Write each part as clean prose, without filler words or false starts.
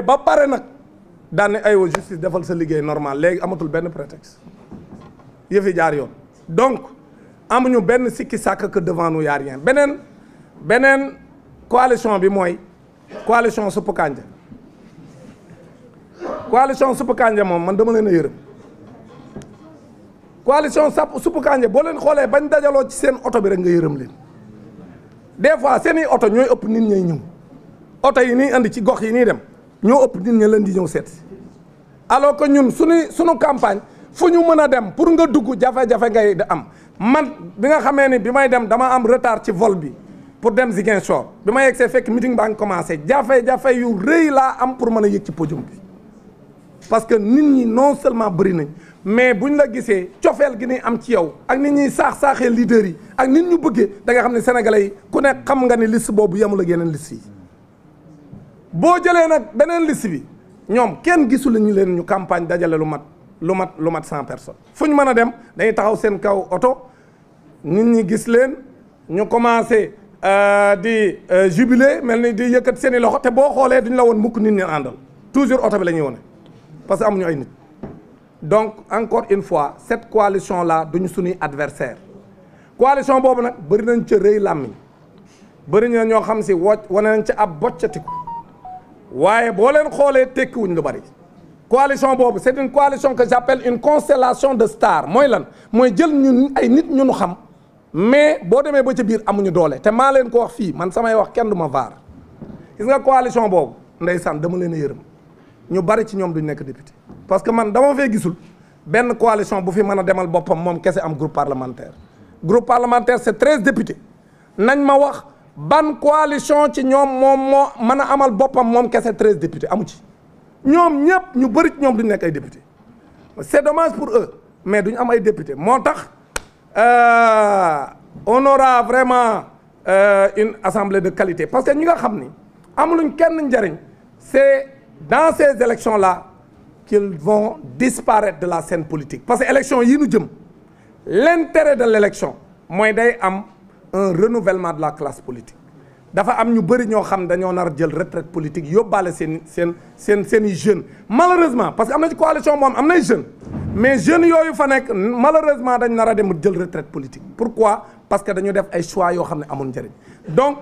ba pare nag daan ne aywa justice defal sa liggéey normal léegi amatul benn prétexte yëfi jaar yoon donc amuñu benn sikki sàkk que devant nous y a rien beneen coalition bi mooy coalition suppu kànja coalition suppu kànja moom man dama leen a yërëm coalition suppu kànja boo leen xoolee bañ dajaloo ci seen oto bi rek nga yërëm leen des fois seen i oto ñooy ëpp nit ñay ñëw oto yi nii andi ci gox yi nii dem ñoo ëpp nit ñi leen di ñëw seet alors que ñun suñu campagne fu ñu mën a dem pour nga dugg jafe-jafe ngay am man bi nga xamee ni bi may dem dama am retard ci vol bi pour dem Ziguinchor bi ma yegsee fekk meeting baa ngi commencé jafe-jafe yu rëy laa am pour mën a yëg ci podium bi parce que nit ñi non seulement bëri nañ mais buñ la gisee cofeel gi ni am ci yow ak nit ñi saaxee leaders yi ak nit ñu bëggee da nga xam ne sénégalais yi ku ne xam nga ni liste boobu yemul ak yeneen liste yi boo jëlee nag beneen liste bi ñoom kenn gisul ñu leen ñu campagne dajale lu mat 100 personnes fu ñu mën a dem dañuy taxaw seen kaw oto nit ñi gis leen ñu commencé di jubilé mel ni di yëkkat seen i loxo te boo xoolee duñ la woon mukk nit ñi àndal toujours oto bi la ñuy wone parce que amuñu ay nit donc encore une fois cette coalition là duñu suñuy adversaire coalition boobu nag bëri nañ ca rëy làmmiñ bëri na ñoo xam si wane nañ ca ab boccatiku waaye boo leen xoolee tekkiwuñ lu bari coalition boobu c'est une coalition que j'appelle une constellation de stars mooy lan mooy jël ñun ay nit ñu xam mais boo demee ba ca biir amuñu doole te maa leen ko wax fii man samay wax kenn du ma vaar gis nga coalition boobu ndeysaan dama leen a yërëm ñu bari ci ñoom duñ nekk député parce que man dama fee gisul benn coalition bu fi mën a demal boppam moom kese am groupe parlementaire c'est 13 députés nañ ma wax ban coalition ci ñoom moom moo mën a amal boppam moom kese 13 députés amu ci ñoom ñëpp ñu bëri ci ñoom duñ nekk ay député c'est dommage pour eux mais duñ am ay député moo tax on aura vraiment une assemblée de qualité parce que ñi nga xam ni amuluñ kenn njariñ c'est dans ces élections là qu'ils vont disparaître de la scène politique parce que élection yi nu jëm l'intérêt de l'élection mooy day am un renouvellement de la classe politique dafa am ñu bëri ñoo xam dañoo nar a jël retraite politique yóbbaale seen i jeunes malheureusement parce que am na ci coalition moom am nay jeunes mais jeunes yooyu fa nekk malheureusement dañ nar a dem jël retraite politique pourquoi parce que dañu def ay choix yoo xam ne amul njëriñ donc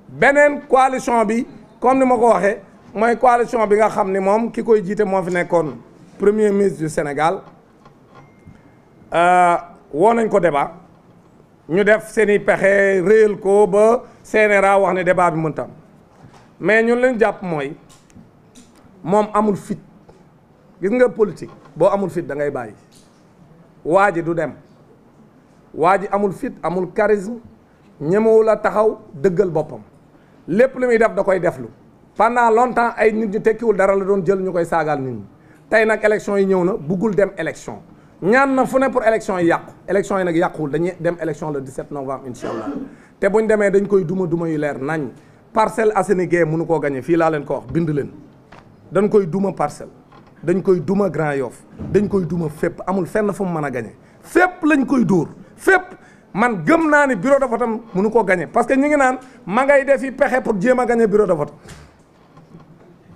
beneen coalition bi comme ni ma ko waxee mooy coalition bi nga xam ni moom ki koy jiite moo fi nekkoon premier ministre du Sénégal woo nañ ko débat ñu def seen i pexe réyal ko ba CNRA wax ne débat bi mënta am mais ñun leen jàpp mooy moom amul fit gis nga politique boo amul fit da ngay bàyyi waa ji du dem waa ji amul fit amul charisme ñemewul a taxaw dëggal boppam lépp lu muy def da koy deflu pendant longtemps ay nit ñu tekkiwul dara la doon jël ñu koy saagaal nit ñi tey nag élection yi ñëw na buggul dem élection ñaan na fu ne pour élection yi yàqu élection yi nag yàquwul dañuy dem élection le 17 novembre incha allah te buñ demee dañ koy duma yu leer nañ Parcelles Assainies Gueye mënu koo gagné fii laa leen ko wax bind leen dañ koy duma Parcelles dañ koy duma Grand Yoff dañ koy duma fépp amul fenn fu mu mën a gagné fépp lañ koy dóor fépp man gëm naa ni bureau de vote am mënu koo gagné parce que ñu ngi naan ma ngay defi pexe pour jéem a gagné bureau de vote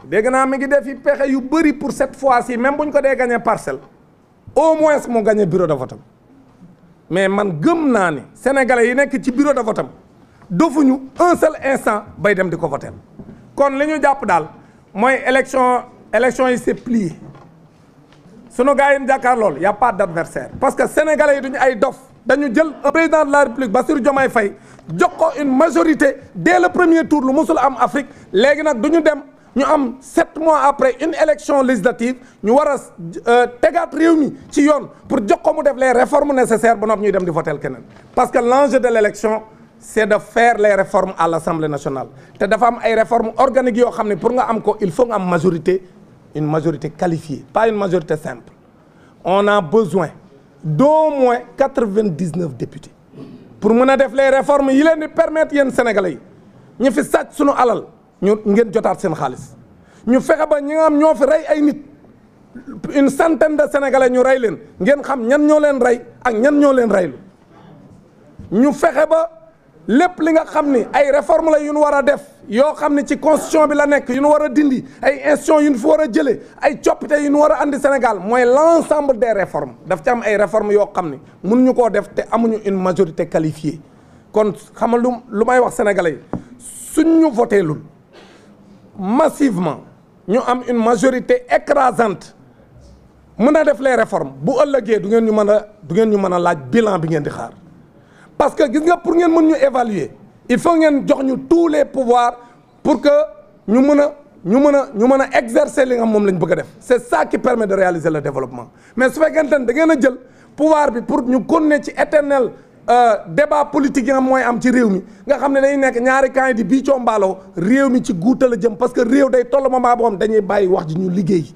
dégg naa mi ngi defi pexe yu bëri pour cette fois-ci même buñ ko dee gagné Parcelles au moins mu gagné bureau de vote am mais man gëm naa ni sénégalais yi nekk ci bureau de vote am dofuñu un seul instant bay dem di ko voter kon li ñu jàpp daal mooy élection yi c'est plié sunu gars yi jàkkaar lool y a pas d'adversaire parce que sénégalais yi duñu ay dof dañu jël un président de la république Bassirou Diomaye Faye jox ko une majorité dès le premier tour lu musul am Afrique léegi nag duñu dem ñu am 7 mois après une élection législative ñu war a tegaat réew mi ci yoon pour jox ko mu def les réformes nécessaires ba noppi ñuy dem di voter keneen parce que l'enjeu de l'élection c'est de faire les réformes à l'Assemblée nationale te dafa am ay réformes organiques yoo xam ne pour nga am ko il faut nga am majorité une majorité qualifiée pas une majorité simple on a besoin d'au moins 99 députés pour mën a def les réformes yi leen di permettre yéen sénégalais yi ñu fi sàcc sunu alal ñu ngeen jotaat seen xaalis ñu fexe ba ñi nga xam ñoo fi rey ay nit une centaine de sénégalais ñu rey leen ngeen xam ñan ñoo leen rey ak ñan ñoo leen reylu ñu fexe ba lépp li nga xam ni ay réforme la yu ñu war a def yoo xam ne ci constitution bi la nekk yu ñu war a dindi ay institutions yu ñu fi war a jëlee ay coppite yu ñu war a andi Sénégal mooy l'ensemble des réformes daf ci am ay réformes yoo xam ne mënuñu koo def te amuñu une majorité qualifiée kon xam nga lu may wax sénégalais yi suñ ñu voté lul massivement ñu am une majorité écrasante mën a def les réformes bu ëllëgee du ngeen ñu mën a laaj bilan bi ngeen di xaar parce que gis nga pour ngeen mën ñu évaluer il faut ngeen jox ñu tous les pouvoirs pour que ñu mën a exercer li nga xam moom lañ bëgg a def c'est ça qui permet de réaliser le développement mais su fekkente ne da ngeen a jël pouvoir bi pour ñu continuer ci éternel débat politique yi nga mooy am ci réew mi nga xam ne dañuy nekk ñaari camp yi di bii combaaloo réew mi ci guuta la jëm parce que réew day toll moment boo xam dañuy bàyyi wax ji ñu liggéey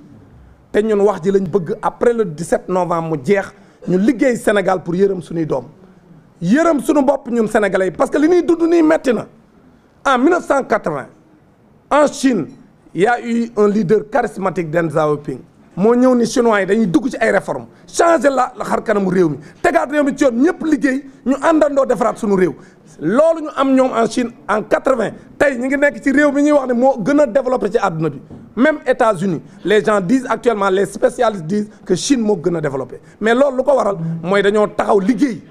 te ñun wax ji lañ bëgg après le 17 novembre mu jeex ñu liggéey Sénégal pour yërëm suñuy doom yërëm suñu bopp ñun sénégalais yi parce que li ñuy dund nii metti na en 1980 en Chine y a eu un leader charismatique Deng Xiaoping moo ñëw ni chinois yi dañuy dugg ci ay réformes changer la xar kanamu réew mi tegaat réew mi ci yoon ñëpp liggéey ñu àndandoo defaraat suñu réew loolu ñu am ñoom en Chine en 80 tey ñu ngi nekk ci réew mi ñuy wax ne moo gën a développé ci àdduna bi même États-Unis les gens disent actuellement les spécialistes disent que Chine moo gën a développé mais loolu lu ko waral mooy dañoo taxaw liggéey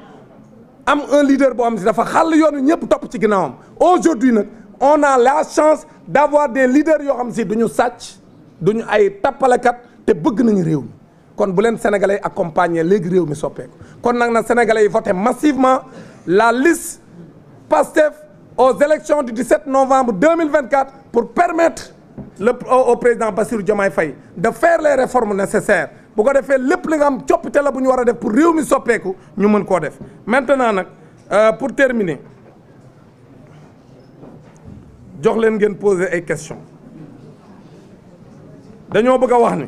am un leader boo xam si dafa xàll yoon wi ñëpp topp ci ginnaawam aujourd'hui nag on a la chance d'avoir des leaders yoo xam si duñu sàcc duñu ay tappalekat te bëgg nañu réew mi kon bu leen sénégalais accompagner léegi réew mi soppeeku kon nag na sénégalais yi voté massivement la liste PASTEF aux élections du 17 novembre 2024 pour permettre au président Bassirou Diomaye Faye de faire les réformes nécessaires bu ko defee lépp li nga am coppite la bu ñu war a def pour réew mi soppeeku ñu mën koo def maintenant nag pour terminer jox leen ngeen poser ay questions dañoo bëgg a wax ni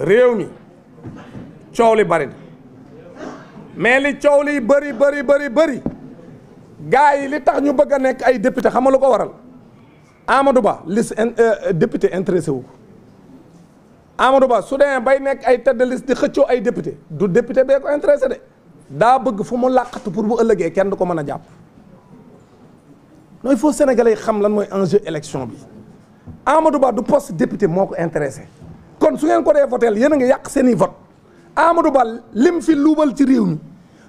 réew mi coow li bari na mais li coow li bëri gars yi li tax ñu bëgg a nekk ay député xam nga lu ko waral Amadou Ba liste député intéressé wu ko Amadou Ba su dee bay nekk ay tête de liste di xëccoo ay député du député bee ko intéressé de daa bëgg fu mu làqatu pour bu ëllëgee kenn du ko mën a jàpp non il faut sénégalais yi xam lan mooy enjeu élection bi Amadou Ba du poste député moo ko intéressé kon su ngeen ko dee voteel yéen a ngi yàq seen i vote Amadou Ba lim fi luubal ci réew mi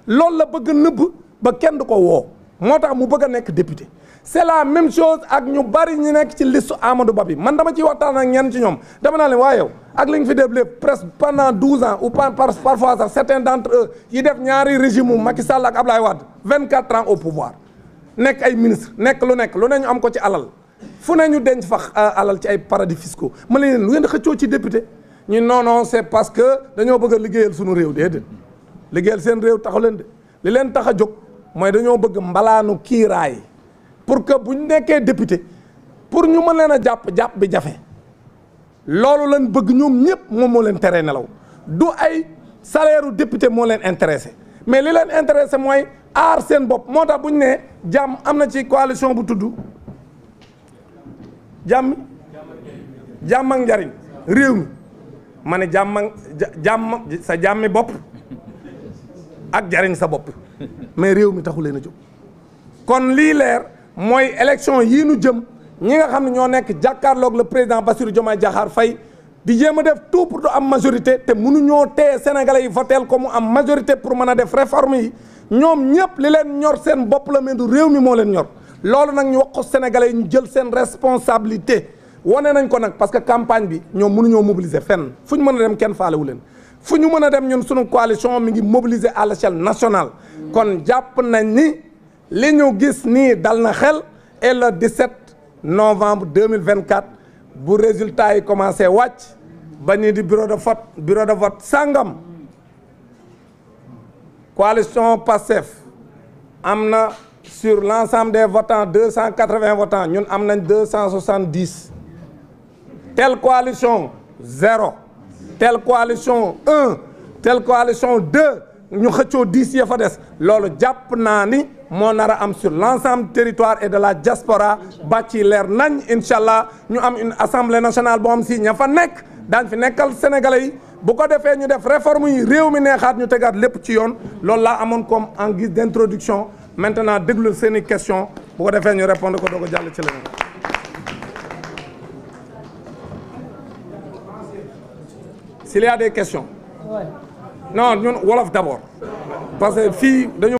loolu la bëgg nëbb ba kenn du ko woo moo tax mu bëgg a nekk député c'est la même chose ak ñu bari ñu nekk ci liste Amadou Ba bi man dama ciy waxtaan ak ñenn ci ñoom dama naa leen waaye yow ak li nga fi def lépp presque pendant 12 ans ou parfois sax certains d'entre eux yi def ñaari régime mu Macky Sall ak Ablaye Wade 24 ans au pouvoir nekk ay ministre nekk lu ne ñu am ko ci alal fu ne ñu denc fa alal ci ay paradis fiscaux ma leen lu ngeen di xëccoo ci député ñu non c'est parce que dañoo bëgg a liggéeyal suñu réew déedéet liggéeyal seen réew taxu leen de li leen tax a jóg mooy dañoo bëgg mbalaanu kiiraay pour que bu ñu nekkee député pour ñu mën leen a jàpp bi jafe loolu lañ bëgg ñoom ñëpp moom moo leen teree nelaw du ay salaire u député moo leen intéressé mais li leen intéressé mooy aar seen bopp moo tax bu ñu nee jàmm am na ci coalition bu tudd jàmm ak njariñ réew mi ma ne jàmm sa jàmmi bopp ak jariñ sa bopp mais réew mi taxu leen a jóg kon lii leer mooy élection yii nu jëm ñi nga xam ne ñoo nekk jàkkaarloog le président Bassirou Diomaye Diakhar Faye di jéem a def tout pour du am majorité te mënuñoo teye sénégalais yi voteel ko mu am majorité pour mën a def réforme yi ñoom ñëpp li leen ñor seen bopp la mais du réew mi moo leen ñor loolu nag ñu wax ko sénégalais yi ñu jël seen responsabilité wane nañ ko nag parce que campagne bi ñoom mënuñoo mobiliser fenn fu ñu mën a dem kenn faalewu leen fu ñu mën a dem ñun suñu coalition mi ngi mobiliser à l'échelle nationale kon jàpp nañ ni li ñu gis nii dal na xel et le 17 novembre 2024 bu résultat yi commencé wàcc ba nii di bureau de vote sangam coalition PASTEF am na sur l'ensemble des votants 280 votants ñun am nañ 270 telle coalition 0 telle coalition 1 telle coalition 2 ñu xëccoo 10 ya fa des loolu jàpp naa ni moo nar a am sur l'ensemble du territoire et de la diaspora bàcc yi leer nañ incha allah ñu am une assemblée nationale boo xam si ña fa nekk daañ fi nekkal sénégalais yi bu ko defee ñu def réforme yi réew mi neexaat ñu tegaat lépp ci yoon loolu laa amoon comme en guise d'introduction maintenant déglu seeni question bu ko defee ñu répondre ko doo ko jàll ci leneen. S'il y a des questions. Non ñun wolof d'abord parce que fii dañu